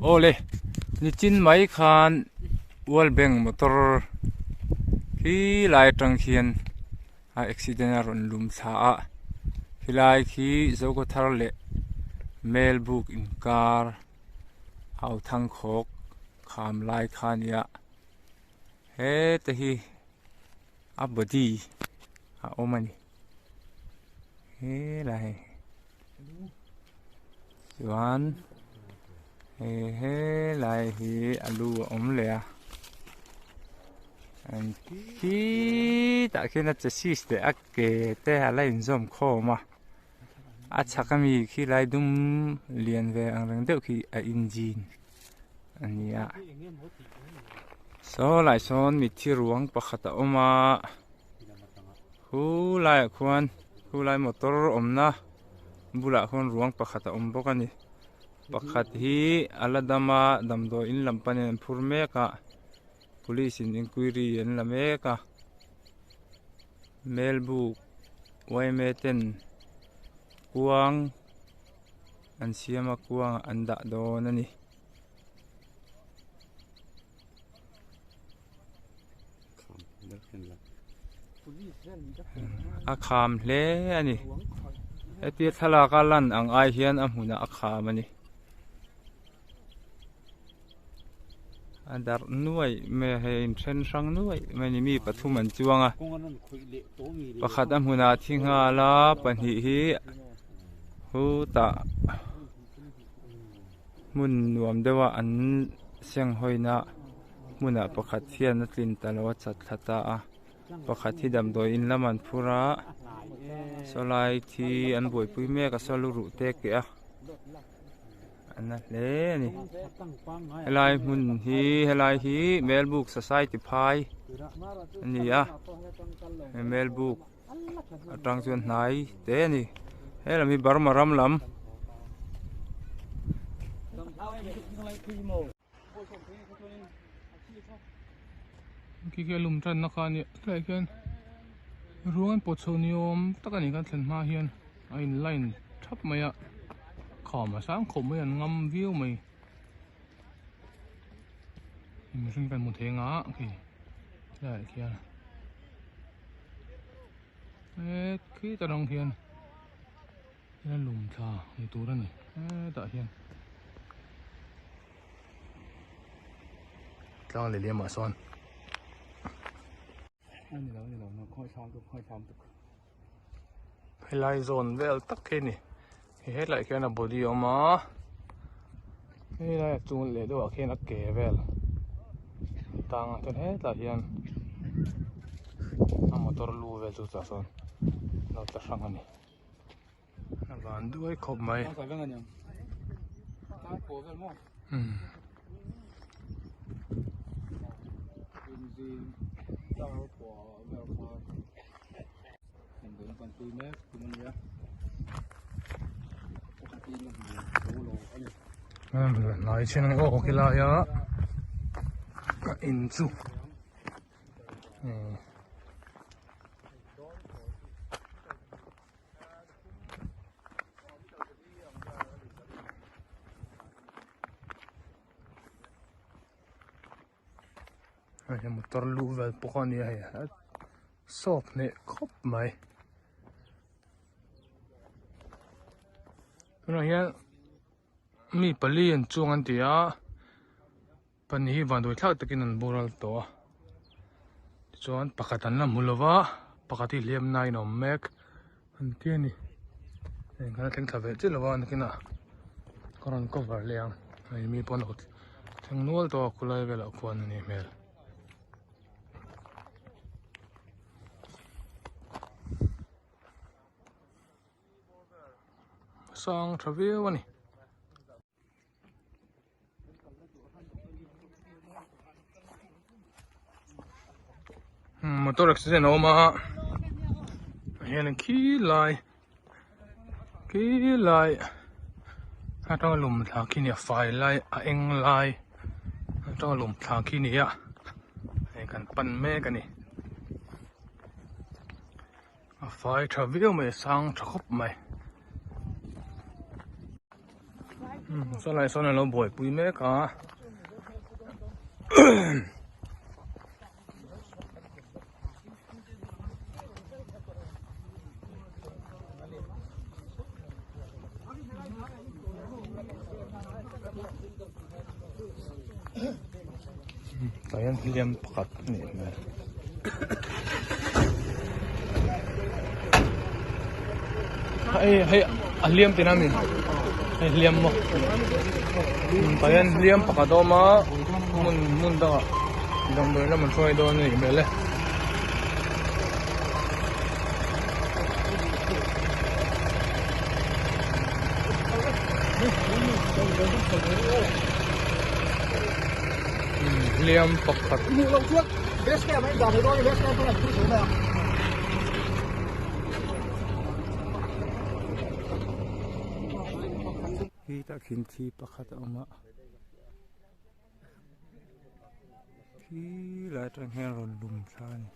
Awle, nichin mai khan World Bank motor khi lai atang khian a accident a rawn lum thla a, khilai khi Zokhawthar leh Melbuk inkar Hauthangkhawk kham lai kha a nia, heta hi a body a awm a ni helai hi chuan he helai hi a lu a awm leh a an khitah khian a chassis leh a ke te a la inzawm khawm a a chhak ami khilai dum lian ve ang reng deuh khi a engine a ni a saw lai sawn mitthi ruang pakhat a awm a khu laiah khuan khu lai motor awmna bulah khuan ruang pakhat a awm bawk a ni pakhat hi a la dam a damdawi in lam panin an phur mek a police in inquiry an la mek a melbuk yma ten kuang an siam a kuangah an dah dawn a ni. A kham hle a ni hetia thlalak a lan ang ai hian a hmunah a kham a ni. A darh nuaih mai a hei inthen hrang nuaih mai a ni mi pathum an chuang a pakhat a hmunah a thi nghal a pahnih hi hutah hmun nuam deuh a an senghawi na hmunah pakhat hian a tlin ta lo a chat thla ta a pakhat hi damdawi in lam an phur a sawlai thi an buaipui mek a saw luruh te a keh a. A na hle a ni helai hmun hi helai hi Melbuk Society phai a ni a he Melbuk atang chuan hnai te a ni helam hi Burma ram lam. Khi khi a lum tan na kha a nia tlaiah khian ruang an pawt chho ni awm tak a ni kan thlen hma hian a in line thap mai a kham a sang khawp mai an ngam viau mai mihring kan hmu thei anga khi tlaiah khian he khita rang hian a lum thla ni tur a ni hetah hian. Tlang leh liamah sawn helai zawn vel tak khi a ni hetlai khian a body a awm a helai a chung leh deuhah khian a ke vel tang a chuan hetlai hian a motor lu vel chu chah sawn lo tla hrang a ni. A van duai khawp mai. Hnai chin ang aw khilai a in chu. Hei motor luh vel pawh a ni a hei a sawp hneh khawp mai tunah hian mi pali an chuang an ti a pahnih hi vanduai thlak takin an boral tawh a tichuan pakhat an la hmu lo va pakhat hi hliam na in a awm mek an ti a ni heng khan a thleng thla ve chiah lo va nakinah ka rawn cover leh ang hei mi pawh an lo thleng nual tawh a khulai velah khuan a nih hmel. Sang tha viau a ni. Motor accident a awm a hian khi lai khi lai atanga lum thla khi nia fai lai a eng lai atanga lum thla khi ni a hei kan pan mek a ni. A fai tha viau mai a sang tha khawp mai. Saw lai sawn an lo buaipui mek a. Tah hian hliam pakhat a nih hmel. Hei hei a hliam tihna a ni hei hliam maw tah hian hliam pakhat a awm a hmun hmun dangah damdawi lam an hruai dawn a nih hmel e. Hliam pakhat. Hi tah khin thi pakhat a awm a khi lai atang hian rawn lum thla a ni.